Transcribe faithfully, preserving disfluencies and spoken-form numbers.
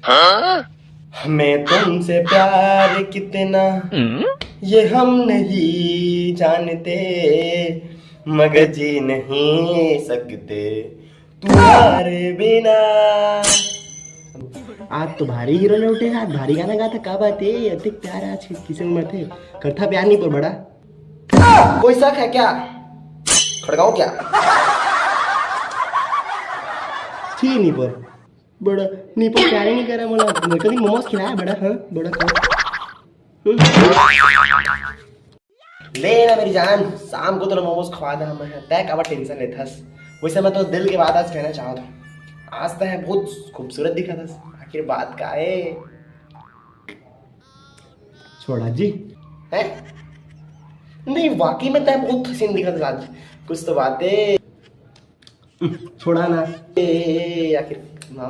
मैं तुमसे प्यार कितना, ये हम नहीं जानते, मगर जी नहीं सकते तुम्हारे बिना। आज तो भारी हीरो ने उठे, आज भारी गाना गाता, का बात है? अतिक प्यार आज किसे में थे, करता प्यार नहीं पर बड़ा। कोई शक है क्या? खड़गाओ क्या? छी नहीं पर बड़ा, नहीं पर प्यार ही नहीं करा मोला। कभी मोमोज खिलाया बड़ा, हाँ बड़ा खाओ। ले ना मेरी जान, शाम को तोला मोमोज खवा दा मैं, तै काबर टेंशन लेथस। वैसे मैं तो दिल के बात आज कहना चाहत हूँ, आज तो है बहुत खूबसूरत दिखा था। आखिर बात का है? छोड़ा जी। है? नहीं, वाकई में तै बहुत हसीन दिखा था आज। कुछ तो बात है। छोड़ा ना। ए, ए, ए, आखिर मामला